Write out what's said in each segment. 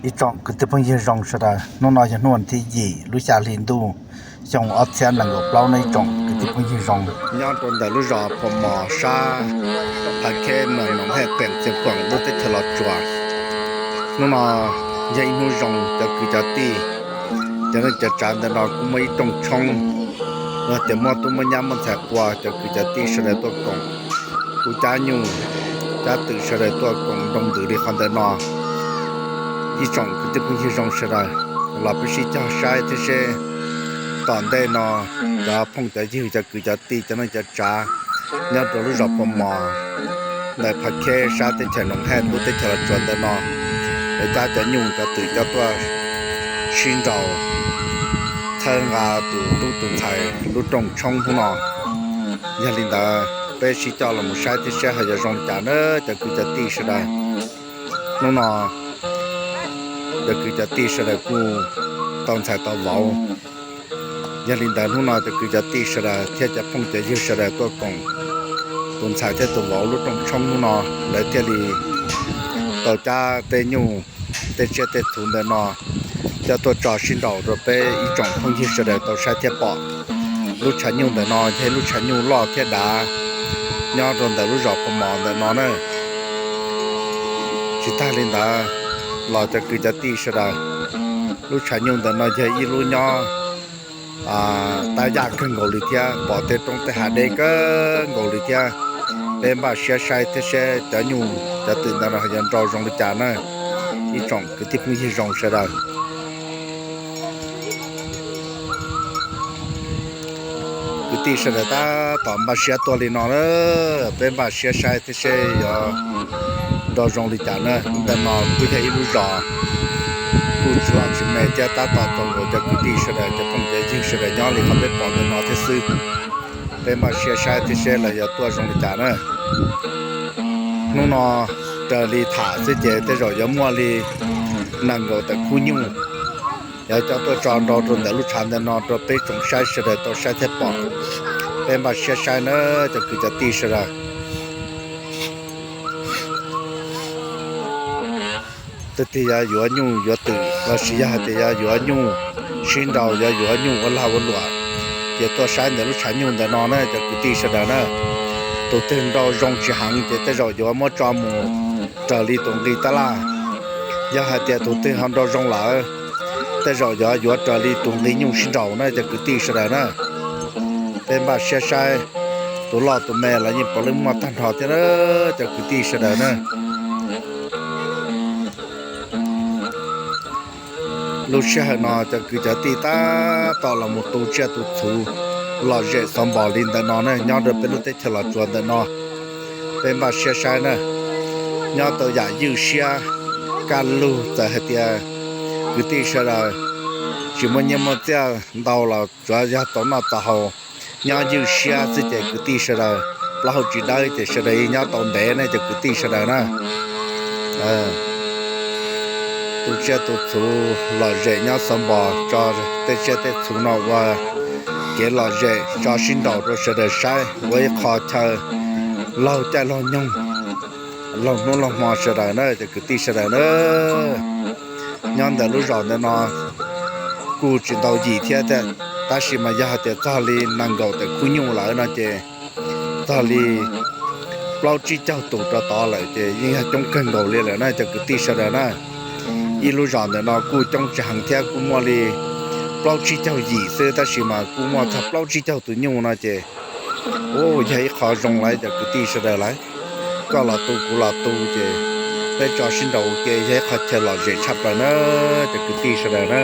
Ib tsoom kwv tij phooj ywg zoo sawv daws, hnub no yog hnub vas thib yim lub xya hli ntuj xyoo ob txhiab nees nkaum plaub no ib tsoom kwv tij phooj ywg zoo. Nyob rau ntawm lub zos Pha Mos sab Pha Kheb, Noom Hej, Qeem Txias Koom lub teb chaws Los Tsuas. Hnub no yog ib hnub zoo, cov kwv cov tij, cov neej cov tsav ntawm no kuj muaj ib rooj tshoob, yog tias muaj tub muaj nyab muaj ntxhais qua, cov kwv cov tij sawv daws tuaj koom, kuj cab nyuj cab twm sawv daws tuaj koom nroo ntws li qhov ntawm no. Ib tsoom kwv tij phooj ywg zoo sawv daws, los peb sib cog saib thiab seb tom ntej no cov phooj cov ywg, cov kwv cov tij, cov neej cov tsav nyob rau lub zos Pha Mos ntawm Pha Kheb sab teb chaws Noom Hej lub teb chaws Los Tsuas ntawm no, lawv cab cov nyuj cov twm coj tuaj sib nraus txhawb nqa tus tub tus ntxhais lub rooj tshoob hnub no. Yog li ntawd peb sib coj los mus saib thiab seb ho yuav zoo li cas na cov kwv cov tij sawv daws. Hnub no cov kwv cov tij sawv daws kuj tau ntxhais tau vauv. Yog li ntawd hnub no cov kwv cov tij sawv daws thiab cov phooj cov ywg sawv daws tuaj koom tus ntxhais thiab tus vauv lub rooj tshoob hnub no, lawv thiaj li tau cab tej nyuj tej tsiaj tej txhuv ntawm no coj tuaj tso sib nraus rau peb ib tsoom phooj ywg sawv daws tau saib thiab pom. Lub tshav nyuj ntawm no yog lub tshav nyuj loj thiab dav nyob rau ntawm lub zos Pha Mos ntawm no na. Tsis tag li ntawd los cov kwv cov tij sawv daws, lub tshav nyuj ntawm no yog ib lub nyob tab yaj kawg nkaus li thiab pom tej roob tej hav deb kawg nkaus li thiab. Peb npaj siab saib thiab seb cov nyuj cov twm ntawm no yuav nrau zoo li cas na ib tsoom kwv tij phooj ywg zoo sawv daws. Kwv tij sawv daws tab tom npaj siab tuaj li no na, peb npaj siab saib thiab seb yuav nrau zoo li cas na. Ntawm no kuj yog ib lub zos kuj tsis loj tsis me thiab tab tom tau nkaus cov kwv tij sawv daws cov phooj cov ywg sawv daws nyob li qhov peb pom ntawm no thiab xwb. Peb npaj siab saib thiab seb lawv yuav tuaj zoo li cas na. Hnub no raws li tham xwb ces tej zaum yuav muaj li nees nkaum tawm khub nyuj yuav coj tuaj tso nrau rau ntawm lub tshav ntawm no rau peb tsoom saib sawv daws tau saib thiab pom. Peb npaj siab saib na cov kwv cov tij sawv daws. Twb tias yog yuav nyuj yuav twm los sis yog hais tias yog yuav nyuj sib nraus, yog yuav nyuj ua lag ua luam, ces tuaj saib ntawm lub tshav nyuj ntawm no na cov kwv tij sawv daws na. Tus twg nrau zoo tsis heev ces tej zaum yuav muab tso mus raws li tus nqi tab laj. Yog hais tias tus twg ho nrau zoo lawm, tej zaum yuav yuav raws li tus nqi nyuj sib nraus na cov kwv tij sawv daws na. Peb npaj siab saib, tus loj tus me los yeej puav leej muaj tag nrho thiab na cov kwv tij sawv daws na. Lub sij hawm no cov kwv cov tij tab tom los mus tu tsiaj tu txhuv lom zem xov npos li ntawm no ne, nyob rau peb lub teb chaws Los Tsuas ntawm no. Peb npaj siab saib na, nyob tau yam ywj siab kaj lug. Txawm hais tias kwv tij sawv daws tsis muaj nyiaj muaj txiaj ntau los tsuav yog tau noj tau haus, nyob ywj siab xwb ces kwv tij sawv daws plaub hau tsis dawb ces sawv daws yeej nyob tau ntev ne cov kwv tij sawv daws na. Tu tsiaj tu txhuv lom zem nyob xov npos tso tej tsiaj tej txhuv no ua kev lom zem tso sib nraus rau sawv daws saib ua ib qho chaw laug caij laug nyoog laug hnub laug hmo sawv daws na cov kwv tij sawv daws na. Nyob ntawm lub zos ntawm no kuj tsis ntau yim thiab, tab sis mas yog hais tias txog li nees nkaum tawm khub nyuj lawm no ces txog li plaub tsib caug tus rau tod lawm ces yeej yog coob kawg nkaus li lawm na cov kwv tij sawv daws na. Ib lub zos ntawm no kuj coob tsis heev thiab, kuj muaj li plaub tsib caug yim xwb, tab sis mas kuj muaj txog plaub tsib caug tus nyuj no ces u yog ib qho zoo lawm cov kwv tij sawv daws lawm. Koj los tu kuv los tu ces peb tso sib nraus ua ke yog ib qho chaw lom zem tshaj plaws na cov kwv tij sawv daws na.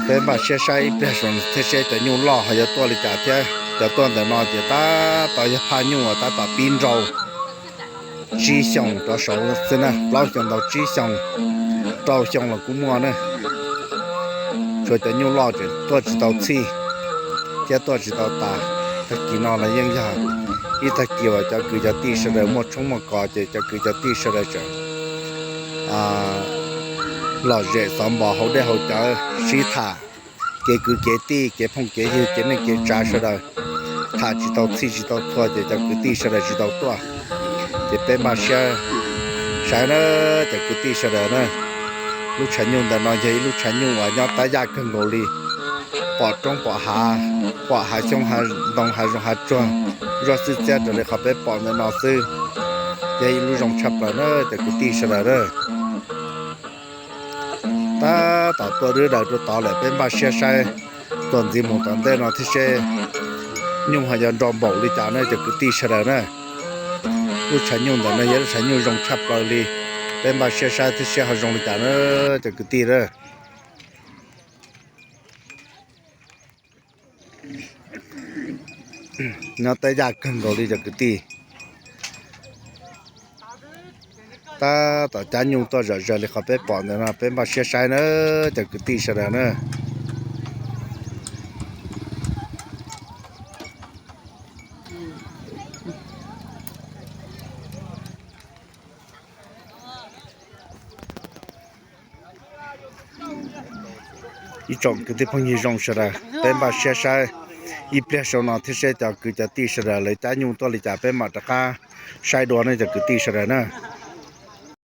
Peb npaj siab saib ib pliag thiab seb cov nyuj loj ho yuav tuaj li cas thiab. Cov tuaj ntawm no ces tab tom yog phaj nyuj uas tab tom pib nrau tsib xyoos rov saud xwb na, plaub xyoos ntau tsib xyoos, rau xyoo los kuj muaj na. Tshuav cov nyuj loj ces tuaj tsis tau txhij thiab tuaj tsis tau tas. Tag kis no los yeej yog ib tag kis uas cov kwv cov tij sawv daws muaj tshoob muaj kos ces cov kwv cov tij sawv daws tseem lom zem xov npos hauv dej hauv cawv sib tham kev kwv kev tij kev phooj kev ywg kev neej kev tsav sawv daws. tham tsis tau txhij tsis tau txhua ces cov kwv tij sawv daws tsis tau tuaj. Ces peb npaj siab saib na, cov kwv tij sawv daws na. Lub tshav nyuj ntawm no yog ib lub tshav nyuj uas nyob tab yaj kawg nkaus li, pom roob pom hav, pom hav xyoob hav ntoo hav zoov hav tsuag, zoj xwb txiab raws li qhov peb pom ntawm no xwb. Yog ib lub zoo tshaj plaws na cov kwv tij sawv daws na. Tab tom tuaj dwb daws rau tod lawm, peb npaj siab saib txuas ntxiv mus tom ntej no thiab seb nyuj ho yuav nro npaum li cas na cov kwv tij sawv daws na. Lub tshav nyuj ntawm no yog lub tshav nyuj zoo tshaj plaws li, peb npaj siab saib thiab seb ho zoo li cas na cov kwv tij na. Nyob tab yaj kawg nkaus li cov kwv tij. Tab tom cab nyuj tuaj zom zaws li qhov peb pom ntawm no, peb npaj siab saib na cov kwv tij sawv daws na. Ib tsoom kwv tij phooj ywg zoo sawv daws, peb npaj siab saib ib pliag saum no thiab seb cov kwv cov tij sawv daws lawv cab nyuj tuaj li cas, peb mam rov qab saib dua ne cov kwv tij sawv daws na.